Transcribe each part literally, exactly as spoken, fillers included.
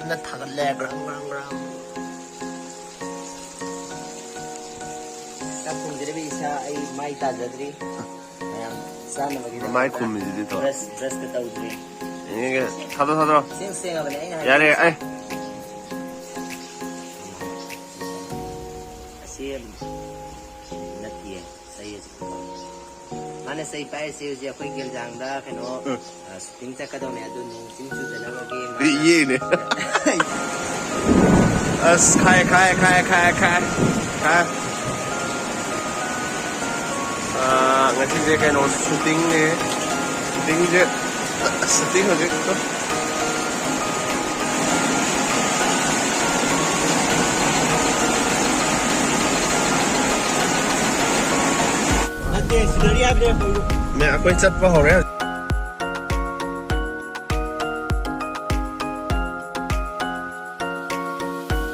ꯅ ꯊꯥꯒꯠꯂꯦ, ꯒ꯭ꯔꯪ ꯒ꯭ꯔꯪ ꯒ꯭ꯔꯪ꯫ ꯆꯥꯛ ꯊꯣꯡꯖꯔꯤꯕ ꯏꯁꯥ ꯑꯩ ꯃꯥꯏ ꯇꯥꯖꯗ꯭ꯔꯤ꯫ ꯃꯌꯥꯝ ꯆꯥꯅꯕꯒꯤꯗꯃꯛꯇ ꯃꯥꯏ ꯈꯨꯝꯃꯤꯁꯤꯗꯤ ꯇꯣ꯫ ꯕ꯭ꯔꯁ, ꯕ꯭ꯔꯁꯀ ꯇꯧꯗ꯭ꯔꯤ꯫ ꯌꯦꯡꯉꯦ, ꯊꯥꯗꯣ, ꯊꯥꯗꯣ꯫ ꯁꯦꯡ ꯁꯦꯡꯉꯕꯅꯦ ꯑꯩꯅ ꯍꯥꯏꯕ꯫ ꯌꯥꯔꯦ, ꯑꯩ꯫ ꯑꯁꯤ ꯅꯠꯇꯤꯌꯦ꯫ ꯆꯩ ꯑꯁꯤ꯫ ꯃꯥꯅ ꯆꯩ ꯄꯥꯏꯔꯤꯁꯦ ꯍꯧꯖꯤꯛ ꯑꯩꯈꯣꯏ ꯒꯦꯜꯖꯥꯡꯗ ꯀꯩꯅꯣ, ꯎꯝ꯫ ꯑ, ꯁꯨꯇꯤꯡ ꯆꯠꯀꯗꯧꯅꯦ, ꯑꯗꯨ ꯅꯣꯡ ꯆꯤꯡ ꯆꯨꯗꯅꯕꯒꯤ ꯃꯥꯅ ꯏꯌꯦꯅꯦ꯫ ꯑꯁ, ꯈꯥꯏ, ꯈꯥꯏ, ꯈꯥꯏ, ꯈꯥꯏ, ꯈꯥꯏ꯫ ꯈꯥꯏ꯫ ꯑ, ꯉꯁꯤꯁꯦ ꯀꯩꯅꯣ ꯁꯨꯇꯤꯡꯅꯦ꯫ ꯁꯨꯇꯤꯡꯁꯦ, ꯁꯨꯇꯤꯡ ꯍꯧꯖꯤꯛ ꯅꯠꯇꯦ, ꯁꯤꯅꯔꯤ ꯍꯥꯏꯕꯅꯦ꯫ ꯃꯦ, ꯑꯩꯈꯣꯏ ꯆꯠꯄ ꯍꯧꯔꯦ꯫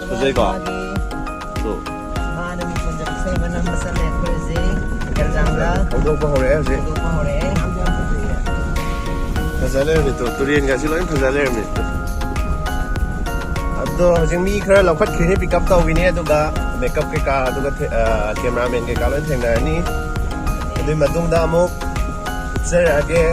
ꯐꯖꯩꯀꯣ? ꯃꯥꯒꯤ ꯇꯨ꯫ ꯃꯥꯅ ꯃꯤ ꯄꯨꯟꯁꯤꯜꯂꯤ ꯏꯁꯩ ꯑꯃ ꯅꯝꯕ ꯆꯠꯂꯦ ꯑꯩꯈꯣꯏ ꯍꯧꯖꯤꯛ ꯒꯦꯜꯖꯥꯡꯗ꯫ ꯍꯧꯗꯣꯛꯄ ꯍꯧꯔꯛꯑꯦ ꯍꯧꯖꯤꯛ꯫ ꯍꯧꯗꯣꯛꯄ ꯍꯧꯔꯛꯑꯦ꯫ ꯐꯖ ꯂꯩꯔꯝꯃꯦ ꯇꯨ, ꯇꯨꯔꯦꯟꯒꯁꯤ ꯂꯣꯏ ꯐꯖ ꯂꯩꯔꯝꯃꯦ꯫ ꯑꯗꯣ ꯍꯧꯖꯤꯛ ꯃꯤ ꯈꯔ ꯂꯧꯈꯠꯈꯤꯅꯤ, pick up ꯇꯧꯈꯤꯅꯤ, ꯑꯗꯨꯒ makeup ꯀꯩꯀꯥ, ꯑꯗꯨꯒ ꯊꯦ-, ꯑ, cameraman ꯀꯩꯀꯥ ꯂꯣꯏ ꯊꯦꯡꯅꯔꯅꯤ꯫ ꯑꯗꯨꯒꯤ ꯃꯇꯨꯡꯗ ꯑꯃꯨꯛ ꯎꯠꯆꯔꯛꯑꯒꯦ꯫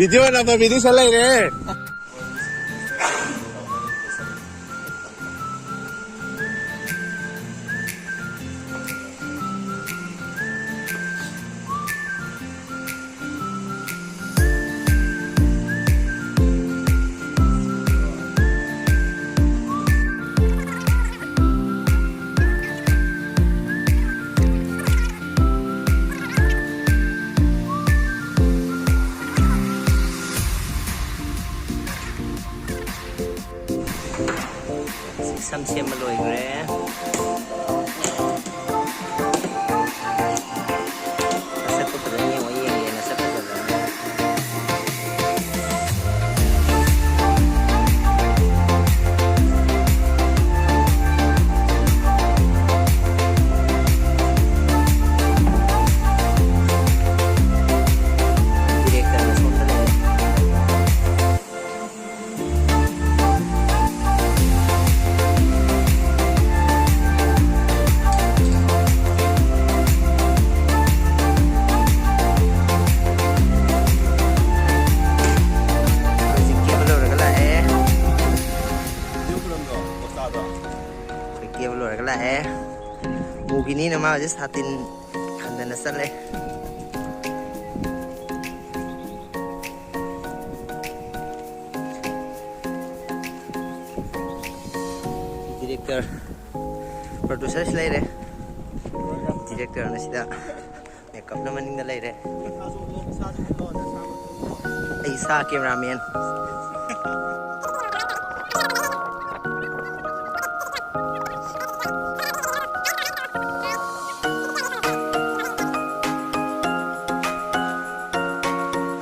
ꯚꯤꯗꯤꯑꯣ ꯅꯝꯕ ꯃꯤꯗꯤ ꯁꯤ ꯂꯩꯔꯦ꯫ ꯁꯤ ꯁꯝ ꯁꯦꯝꯕ ꯂꯣꯏꯈ꯭ꯔꯦ꯫ ꯅꯁꯛꯇꯣ ꯐꯖꯅ ꯌꯦꯡꯉꯣ, ꯌꯦꯡꯒꯦ ꯅꯁꯛ ꯐꯖꯕ꯭ꯔꯥ? Director ꯅ ꯁꯣꯝꯗ ꯂꯩꯔꯦ꯫ ꯑꯩꯈꯣꯏꯁꯦ ꯀꯦꯕ ꯂꯣꯏꯔꯒ ꯂꯥꯛꯑꯦ꯫ ꯑꯩꯈꯣꯏ ꯀꯦꯕ ꯂꯣꯏꯔꯒ ꯂꯥꯛꯑꯦ꯫ ꯃꯨꯒꯤꯅꯤꯅ ꯃꯥ ꯍꯧꯖꯤꯛ ꯁꯥꯇꯤꯟ ꯈꯟꯗꯅ ꯆꯠꯂꯦ꯫ Director, producer ꯁꯤ ꯂꯩꯔꯦ꯫ Director ꯅ ꯁꯤꯗ, makeup ꯅ ꯃꯅꯤꯡꯗ ꯂꯩꯔꯦ꯫ ꯑꯩ ꯏꯁꯥ cameraman꯫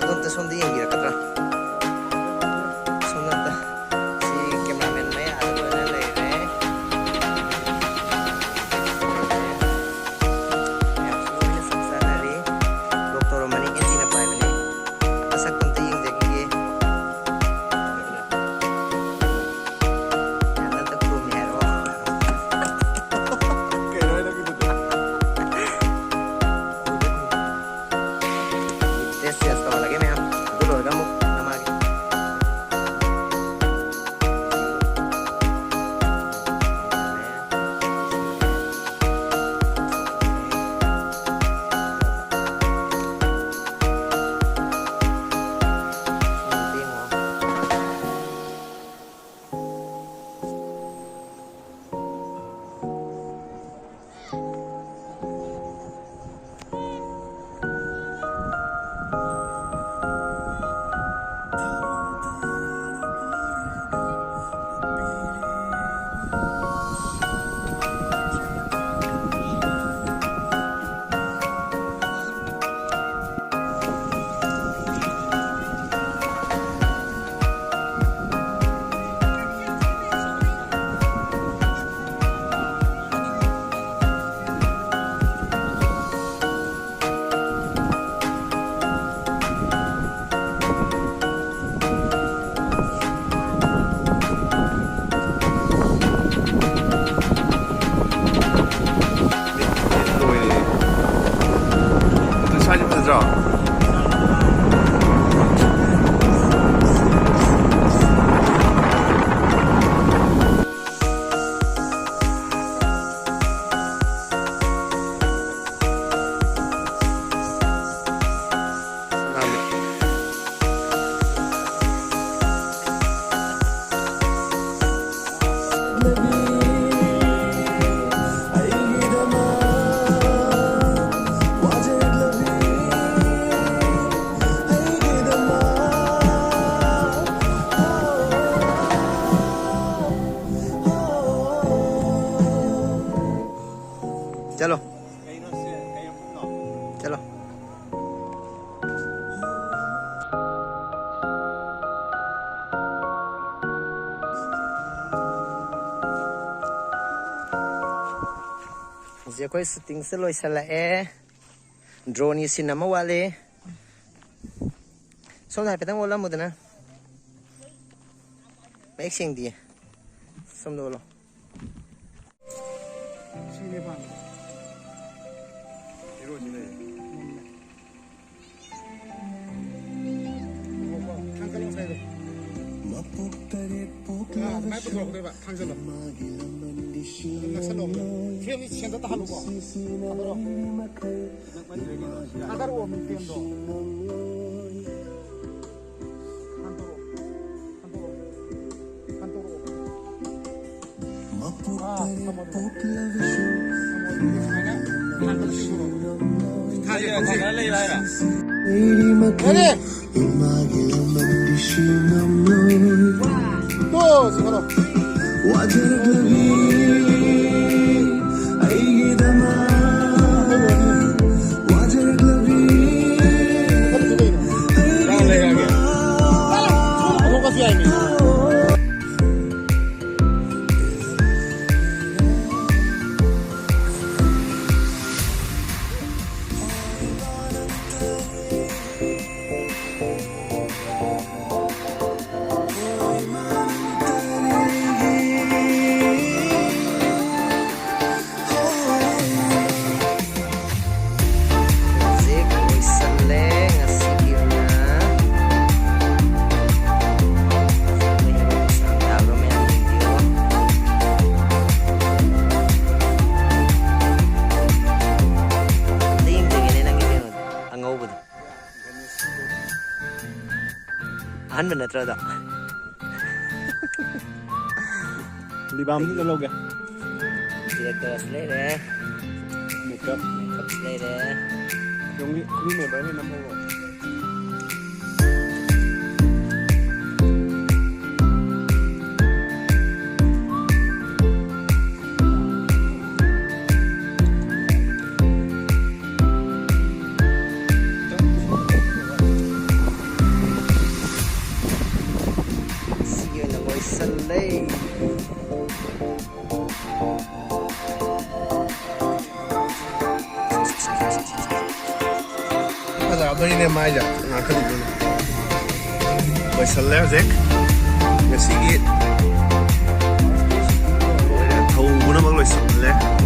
ꯑꯗꯣꯝꯇ ꯁꯣꯝꯗ ꯌꯦꯡꯕꯤꯔꯛꯀꯗ꯭ꯔꯥ? ꯁꯣꯝꯗ ꯑꯝꯇ꯫ ꯁꯤ cameraman ꯃꯌꯥꯗ ꯂꯣꯏꯅ ꯂꯩꯔꯦ꯫ ꯃꯌꯥꯝꯁꯨ ꯂꯣꯏꯅ ꯆꯥꯛ ꯆꯥꯅꯔꯤ꯫ Doctor ꯃꯅꯤꯡ ꯑꯦꯟꯇꯤꯅ ꯄꯥꯏꯕꯅꯦ꯫ ꯃꯁꯛꯇꯣ ꯑꯝꯇ ꯌꯦꯡꯖꯈꯤꯒꯦ꯫ ꯌꯥꯝꯅ ꯑꯝꯇ ꯈꯨꯔꯨꯝꯃꯦ ꯍꯥꯏꯔꯛꯑꯣ꯫ Dress change ꯇꯧꯍꯜꯂꯒꯦ ꯃꯌꯥꯝ꯫ ꯑꯗꯨ ꯂꯣꯏꯔꯒ ꯍꯧꯖꯤꯛ ꯑꯩꯈꯣꯏ ꯁꯨꯇꯤꯡꯁꯦ ꯂꯣꯏꯁꯤꯜꯂꯛꯑꯦ꯫ ꯗ꯭ꯔꯣꯟꯒꯤ ꯁꯤꯟ ꯑꯃ ꯋꯥꯠꯂꯤ꯫ ꯁꯣꯝꯗ ꯍꯥꯏꯐꯦꯠꯇꯪ ꯑꯣꯜꯂꯝꯃꯨꯗꯅ꯫ ꯃꯌꯦꯛ ꯁꯦꯡꯗꯤꯌꯦ꯫ ꯁꯣꯝꯗ ꯑꯣꯜꯂꯣ꯫ ꯁꯤꯅꯦ ꯄꯥꯝꯃꯤ꯫ ꯍꯦꯔꯣꯁꯤ ꯂꯩꯔꯦ꯫ ꯊꯥꯡꯒꯠꯂꯣ ꯉꯁꯥꯏꯗꯣ꯫ ꯑꯥ, ꯑꯗꯨꯃꯥꯏꯅ ꯄꯨꯊꯣꯔꯛꯀꯗꯣꯏꯕ꯫ ꯊꯥꯡꯖꯜꯂꯣ꯫ ꯑꯗꯨꯝ ꯅꯛꯁꯜꯂꯣ꯫ ꯐ꯭ꯔꯦꯝꯗꯤ ꯁꯦꯟꯇꯔ ꯇꯥꯍꯜꯂꯨꯀꯣ꯫ ꯊꯥꯗꯔꯣ꯫ ꯊꯥꯗꯔꯛꯑꯣ, ꯃꯤ ꯐ꯭ꯔꯦꯝꯗꯣ꯫ ꯍꯟꯇꯣꯔꯛꯑꯣ꯫ ꯍꯟꯇꯣꯔꯛꯑꯣ꯫ ꯍꯟꯇꯣꯔꯛꯑꯣ꯫ ꯑꯥ, ꯊꯝꯃꯣ ꯑꯗꯨꯗ꯫ ꯊꯝꯃꯣ ꯑꯗꯨꯗ꯫ ꯁꯨꯃꯥꯏꯅ ꯍꯥꯟꯕꯗ ꯆꯤꯡꯊꯣꯔꯛꯑꯣ꯫ ꯊꯥꯁꯦ, ꯊꯥꯁꯦ꯫ ꯐꯖꯅ ꯂꯩꯔꯣ ꯍꯥꯏꯔꯣ? Ready? ꯇꯣ, ꯆꯤꯡꯈꯠꯂꯣ꯫ ꯍꯧꯖꯤꯛ ꯂꯣꯏꯁꯜꯂꯦ ꯉꯁꯤꯒꯤ ꯑꯣꯏꯅ꯫ ꯁꯥꯡ ꯇꯥꯕ꯭ꯔꯥ ꯃꯌꯥꯝ ꯌꯦꯡꯕꯤꯌꯣ꯫ ꯑꯝꯇ ꯌꯦꯡꯖꯒꯦꯅꯦ ꯅꯪꯒꯤ ꯀꯩꯅꯣꯗꯣ, ꯑꯉꯧꯕꯗꯣ꯫ ꯑꯍꯟꯕ ꯅꯠꯇ꯭ꯔꯣ ꯑꯗꯣ? ꯂꯤꯕꯥꯝꯗꯨꯗ ꯂꯧꯒꯦ꯫ ꯗꯤꯔꯦꯛꯇꯔꯁꯨ ꯂꯩꯔꯦ꯫ ꯃꯦꯀꯞ꯫ ꯃꯦꯀꯞꯁꯨ ꯂꯩꯔꯦ꯫ ꯌꯣꯡꯒꯤ ꯀ꯭ꯔꯨ ꯃꯦꯝꯕꯔ ꯑꯣꯏꯅ ꯅꯝꯍꯧꯔꯣ꯫ ꯑꯩꯈꯣꯏꯅꯦ ꯃꯥꯏꯁꯦ ꯉꯥꯛꯀꯗꯣꯏꯅꯦ꯫ ꯂꯣꯏꯁꯜꯂꯦ ꯍꯧꯖꯤꯛ꯫ ꯉꯁꯤꯒꯤ ꯊꯧꯕꯅꯃꯛ ꯂꯣꯏꯁꯜꯂꯦ꯫